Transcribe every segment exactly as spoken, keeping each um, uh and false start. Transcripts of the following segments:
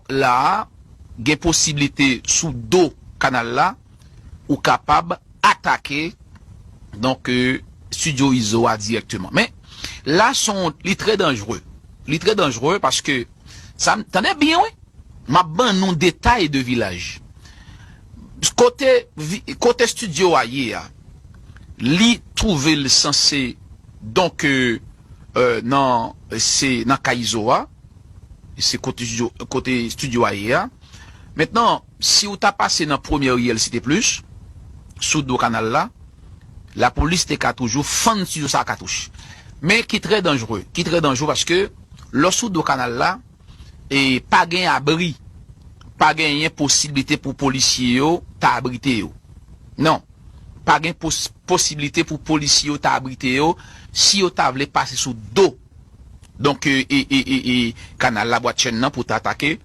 la a, gen posiblite sou do kanal la, ou kapab atake, donk, euh, studio Izo a dirèkteman. Men, la, se yon, li trè danjere. Li trè danjere paske, sa, tande byen, wi, m ap ban nou detay de vilaj. Kote, vi- kote studio a ye a, li twouve l sanse, donk, euh, euh, nan, se nan kay Izo a, se kote studio, kote studio a ye a. Mentnan, si w ta pase nan premyè riyèl Site Plis, sou do kanal la, lapolis te ka toujou fann studio sa a katouch. Men ki trè danjere, ki trè danjere paske lè w sou do kanal la, e pa gen abri, pa genyen posiblite pou polisye yo ta abrite yo. Non, pa gen pos- posiblite pou polisye yo ta abrite yo si yo ta vle pase sou do, donk, e, e, e, e, e kanal la, bwat chèn nan pou ta atake,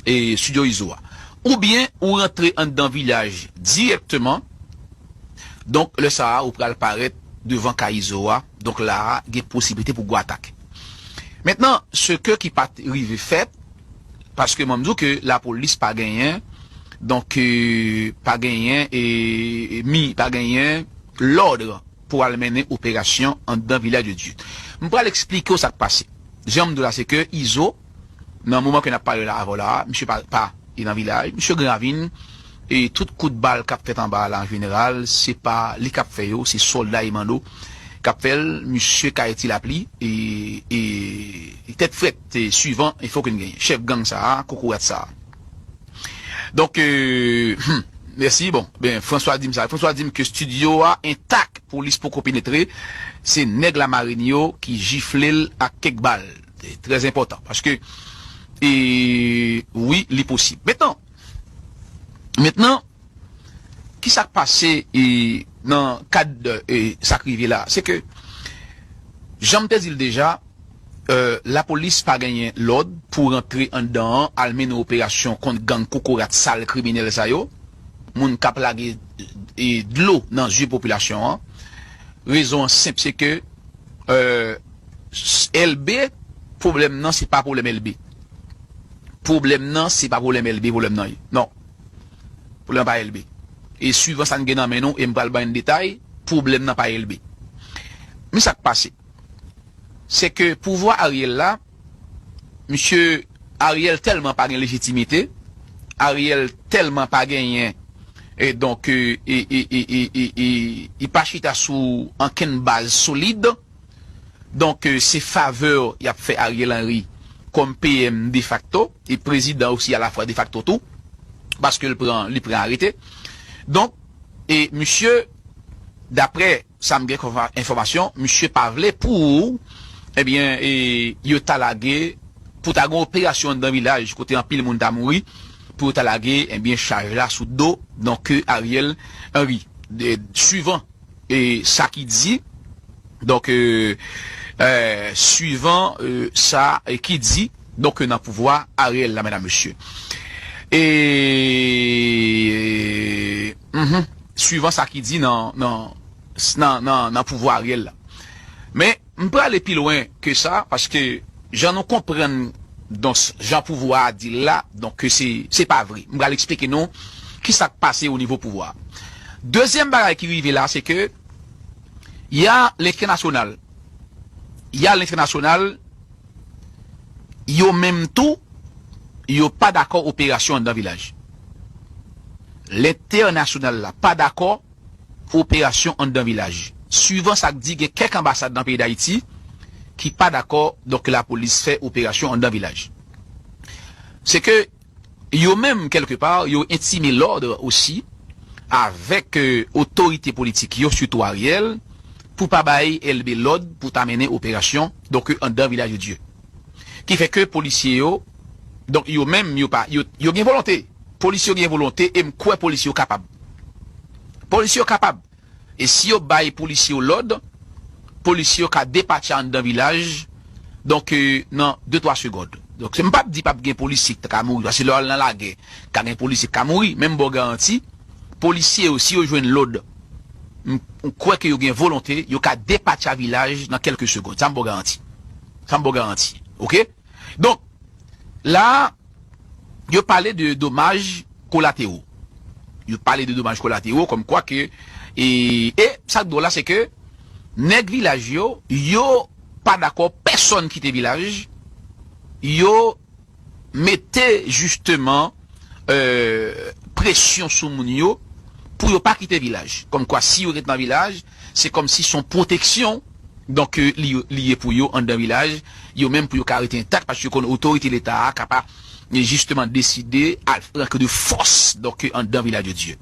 e, studio Izo a. Oubyen ou rantre anndan vilaj dirèkteman, donk, lè sa a, ou pral parèt devan kay Izo a, donk, la a, gen posiblite pou gwo atak. Mentnan, se ke ki pa t rive fèt, paske mwen m di w ke lapolis pa genyen, donk, euh, pa genyen, e, e, mi, pa genyen lòd pou al mennen operasyon anndan Vilaj de Dye. M pral eksplike w sa k pase. Jan m di w la, se ke Izo, nan moman ke n ap pale la avè w la a, misye pa, pa e nan vilaj, misye Gran Ravin, e tout kout bal k ap fèt anba a la an jeneral, se pa li k ap fè yo, se sòlda e mando k ap fè l, misye Kayeti Lapli, e, e, e tèt frèt, e swivan enfo ke n genyen. Chèf gang sa a, kokorat sa a. Donk, euh, hmm, mèsi, bon, ben, François di m sa. François di m ke studio a entak, polis poko penetre, se nèg Lamarin yo ki jifle l ak kèk bal. Se trè enpòtan, paske, e, wi, li posib. Mentnan, mentnan, ki sa k pase, e, nan kad, e, sa k rive la? Se ke, jan m te di l deja, euh, lapolis pa genyen lòd pou rantre anndan an, al mennen operasyon kont gang kokorat sal kriminèl sa yo, moun k ap lage, e, dlo nan zye popilasyon an. Rezon an senp, se ke, euh, s- L B, pwoblèm nan, se pa pwoblèm L B. Pwoblèm nan, se pa pwoblèm L B, pwoblèm nan ye. Non. Pwoblèm nan pa L B. E swivan sa n gen nan men nou, e m pral ban n detay, pwoblèm nan pa L B. Men sa k pase, se ke pouvwa Ariel la, misye Ariel tèlman pa gen lejitimite, Ariel tèlman pa genyen, e donk, e, e, e, e, e, e, li pa chita sou ankenn baz solid. Donk, e, se favè y ap fè Ariel Henry kòm P M defakto e prezidan osi alafwa defakto tou, paske l pran, li pran arete. Donk, e misye, daprè sa m gen kòm enfòmasyon, misye pa vle pou, ebyen, e, yo ta lage, pou ta gen operasyon anndan vilaj kote anpil moun ta mouri, pou yo ta lage, ebyen, chaj la sou do, donk, Ariel Henry. De- swivan, e, sa ki di, donk, e, e, swivan, e, sa, e, ki di, donk, nan pouvwa Ariel la, medam, mesye. E, mhm, swivan sa ki di nan, nan, nan, nan, nan pouvwa Ariel la. Men, m prale pi lwen ke sa, paske jan nou konprann, donk, jan pouvwa a di l la, donk, ke se, se pa vre. M pral eksplike nou ki sa k pase o nivo pouvwa a. Dezyèm bagay ki rive la, se ke y a lentènasyonal. Y a lentènasyonal, yo menm tou, yo pa dakò operasyon anndan vilaj. Lentènasyonal la pa dakò operasyon anndan vilaj. Swivan sa k di, gen kèk anbasad nan peyi Dayiti ki pa dakò, donk, lapolis fè operasyon anndan vilaj. Se ke yo menm, kèlkepa, yo entime lòd osi avèk, e, otorite politik yo, sitou Ariel, pou pa bay L B lòd pou ta mennen operasyon, donk, anndan Vilaj de Dye. Ki fè ke polisye yo, donk, yo menm, yo pa, yo, yo gen volonte. Polisye yo gen volonte e m kwè polisye yo kapab. Polisye yo kapab. E si yo bay polisye yo lòd, polisye yo ka depatche anndan vilaj, donk, e, nan de twa segonn. Donk, se, m p ap di p ap gen polisye ki ta ka mouri, paske lè w al nan lagè, ka gen polisye ki ka mouri, men m ba w garanti, polisye yo, si yo jwenn lòd, m, m kwè ke yo gen volonte, yo ka depatche vilaj nan kèlke segonn. Sa m ba w garanti. Sa m ba w garanti. Oke? Donk, la, yo pale de domaj kolatero. Yo pale de domaj kolatero, kòmkwa ke, e, e sa k dwòl la, se ke nèg vilaj yo, yo pa dakò pèsonn kite vilaj, yo mete jisteman, euh, presyon sou moun yo pou yo pa kite vilaj. Kòmkwa, si yo ret nan vilaj, se kòmsi se yon pwoteksyon, donk, euh, li, li ye pou yo anndan vilaj, yo menm pou yo ka rete entak, paske yo konn otorite Leta a ka pa, e, jisteman deside al rantre de fòs, donk, anndan vilaj de Dye.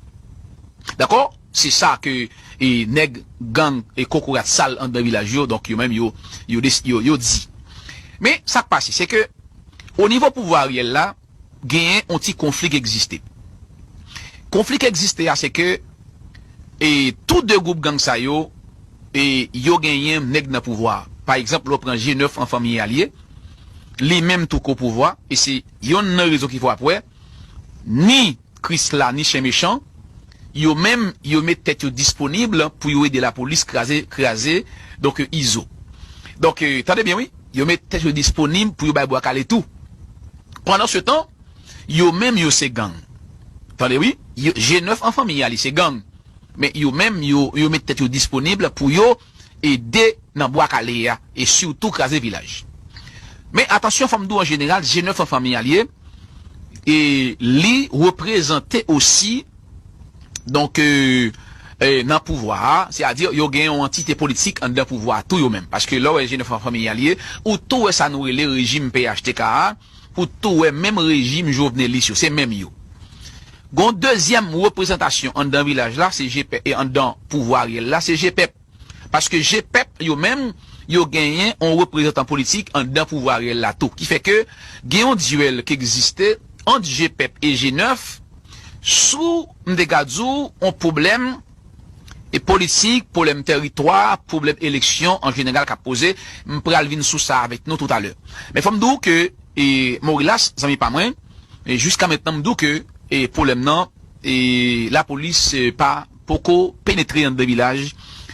Dakò? Se sa ke, e, nèg gang e kokorat sal anndan vilaj yo, donk, yo menm yo, yo, des- yo, yo di. Men, sa k pase, se ke, o nivo pouvwa reyèl la, genyen yon ti konfli k egziste. Konfli k egziste a, se ke, e, tou de gwoup gang sa yo, e, yo genyen nèg nan pouvwa a. Pa egzanp, lè w pran G nèf an fanmi alye, li menm tou ko pouvwa, e se yonn nan rezon ki fè w ap wè, ni Krisla, ni Chen Mechan, yo menm, yo met tèt yo disponib pou yo ede lapolis kraze, kraze, donk, Izo. Donk, e, tande byen, wi, yo met tèt yo disponib pou yo bay bwa kale tou. Pandan se tan, yo menm, yo se gang. Tande, wi, yo, G nèf an fanmi a, li se gang. Men yo menm, yo, yo met tèt yo disponib pou yo ede nan bwa kale a, e sitou kraze vilaj. Men atansyon, fò m di w an jeneral, G nèf an fanmi alye, e li reprezante osi, donk, e, e, nan pouvwa a, sètadi yo gen yon antite politik anndan pouvwa a tou yo menm. Paske lè w wè G nèf an fanmi alye, ou tou wè sa nou rele rejim P H T K a, ou tou wè menm rejim Jovenelis yo, se menm yo. Gon dezyèm reprezantasyon anndan vilaj la, se G pèp, e anndan pouvwa reyèl la, se G pèp. Paske G pèp yo menm, yo genyen yon reprezantan politik anndan pouvwa reyèl la tou. Ki fè ke gen yon dyèl k egziste ant G pèp e G nèf sou, m te ka di w, yon pwoblèm e politik, pwoblèm tèritwa, pwoblèm eleksyon an jeneral k ap poze. M pral vin sou sa avèk nou toutalè. Men fò m di w ke, e, Morilas, zanmi pa mwen, e jiska mentnan m di w ke, e, pwoblèm nan, e, lapolis, e, pa poko penetre anndan vilaj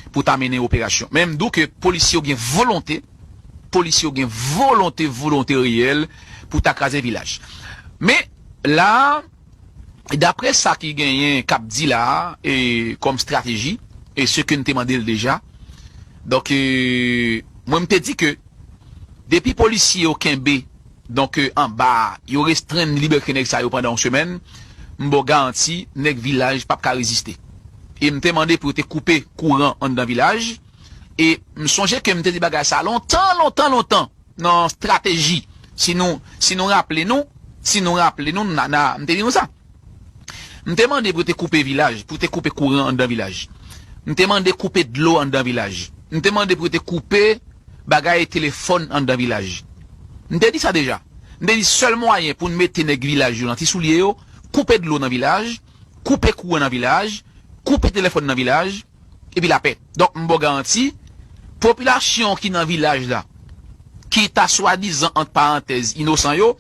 pou ta mennen operasyon. Men m di w ke polisye yo gen volonte, polisye yo gen volonte, volonte reyèl pou ta kraze vilaj. Men la, daprè sa ki genyen k ap di la, e, kòm estrateji, e se ke n te mande l deja. Donk, e, mwen m te di ke depi polisye yo kenbe, donk, e, anba a, yo restrenn libète nèg sa yo pandan yon semèn, m ba w garanti, nèg vilaj p ap ka reziste. E m te mande pou yo te koupe kouran anndan vilaj, e m sonje ke m te di bagay sa lontan, lontan, lontan, nan estrateji. Si nou, si nou raple nou, si nou raple nou, na, na, m te di nou sa. M te mande pou yo te koupe vilaj, pou yo te koupe kouran anndan vilaj. M te mande koupe dlo anndan vilaj. M te mande pou yo te koupe bagay telefòn anndan vilaj. M te di sa deja. M te di sèl mwayen pou n mete nèg vilaj yo nan ti soulye yo, koupe dlo nan vilaj, koupe kouran nan vilaj, koupe telefòn nan vilaj, epi lapè. Donk, m ba w garanti, popilasyon ki nan vilaj la, ki ta swadizan, ant parantèz, inosan yo,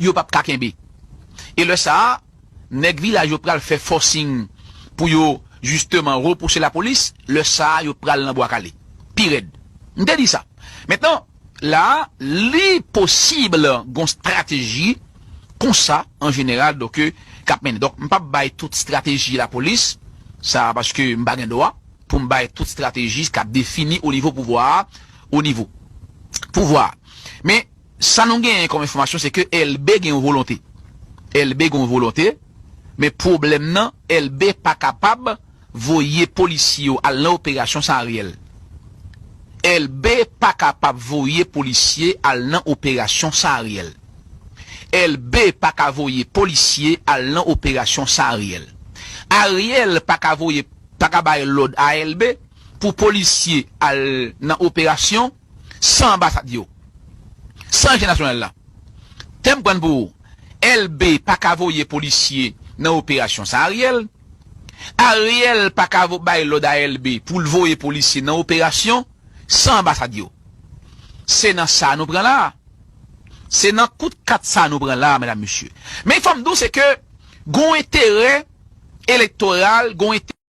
yo p ap ka kenbe. E lè sa a, nèg vilaj yo pral fè fòsing pou yo, jisteman, repouse lapolis, lè sa a, yo pral nan bwa kale. Pi rèd. M te di sa. Mentnan, la a, li posib gon estrateji konsa, an jeneral, donk, e, k ap mennen. Donk, m p ap bay tout estrateji lapolis, sa, paske m pa gen dwa pou m bay tout estrateji k ap defini o nivo pouvwa a, o nivo pouvwa a. Men, sa nou genyen kòm enfòmasyon, se ke L B gen yon volonte. L B gen yon volonte, men pwoblèm nan, L B pa kapab voye polisye yo al nan operasyon sa a reyèl. L B pa kapab voye polisye al nan operasyon sa a reyèl. L B pa ka voye polisye al nan operasyon sa a reyèl. Ariel pa ka voye, pa ka bay lòd a L B pou polisye al nan operasyon san anbasad yo, san Leje Nasyonal la. Tè m pran pou ou, L B pa ka voye polisye nan operasyon sa a reyèl. Ariel pa ka vo-, bay lòd a L B pou l voye polisye nan operasyon san anbasad yo. Se nan sa nou pran la. Se nan kout kat sa nou pran la, medam, mesye. Men fò m di w, se ke gon enterè elektoral, gon enterè